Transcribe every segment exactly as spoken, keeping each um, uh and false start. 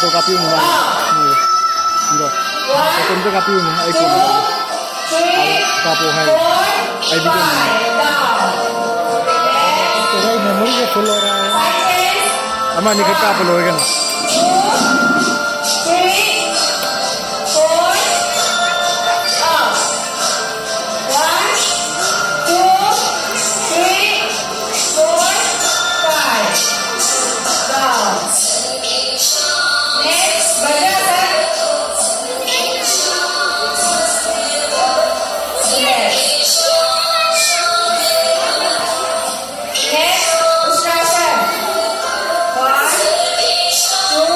ꯀꯥꯞꯄꯤꯌꯨꯅꯦ, ꯃꯥ꯫ ꯎꯝ꯫ ꯑꯗꯣ ꯃꯇꯣꯝꯇ ꯀꯥꯞꯄꯤꯌꯨꯅꯦ, ꯑꯩ ꯀꯣꯟꯅ ꯂꯧꯒꯦ꯫ ꯀꯥꯞꯄꯣ ꯍꯥꯏ꯫ ꯑꯩ ꯚꯤꯗꯤꯑꯣ ꯅꯝꯃꯤ꯫ ꯑꯩ ꯃꯦꯃꯣꯔꯤꯁꯦ ꯐꯨꯜ ꯑꯣꯏꯔꯦ꯫ ꯑꯃ ꯑꯅꯤ ꯈꯛ ꯀꯥꯞꯄ ꯂꯣꯏꯔꯒꯅꯤ꯫ One, two, three, four, five. Down. Next, Vajrasana. Yes. Next, Ustrasana. One, two,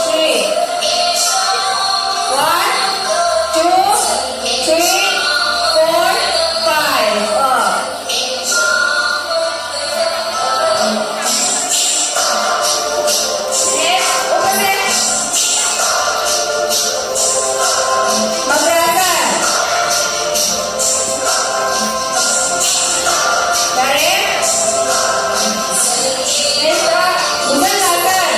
three. One, two, three, four, five. Up. Next, opposite. Magrasana. Direct. Next one, Bhujangasana.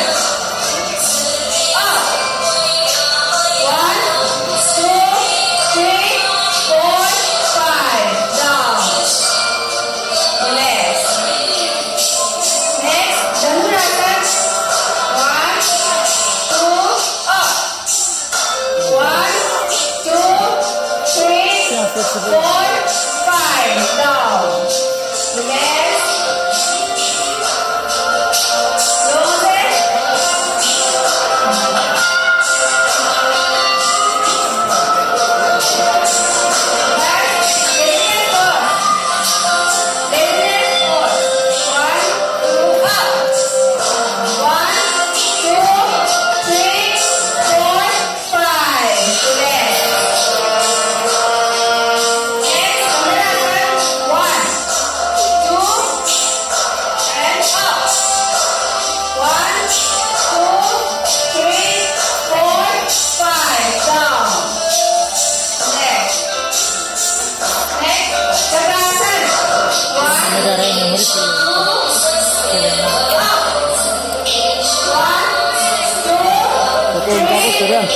Up. One, two, three, four, five. Down. Relax. Next, Dhanurasana. One, two, up. One, two, three, four, five. Down. Relax. Close it. Back. Laziness pose. Laziness pose. One, two, up. One, two, three, four, five. Relax. Seven.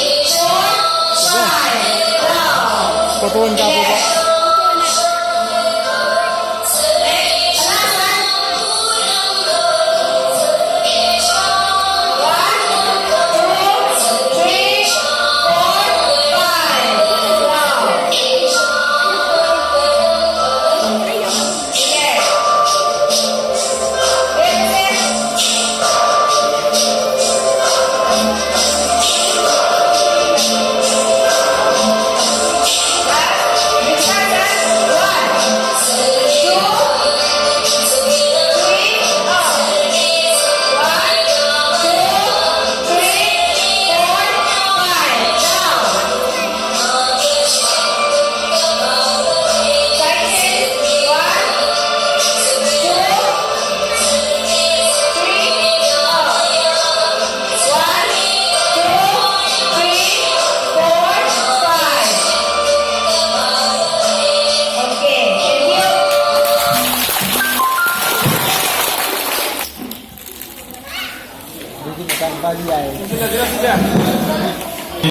Seven. Photo ꯑꯣꯏꯅ ꯀꯥꯞꯄꯣꯕ꯫ ꯑꯗꯨꯗꯤ ꯃꯇꯥꯡ ꯐꯥꯗꯤ ꯌꯥꯏ꯫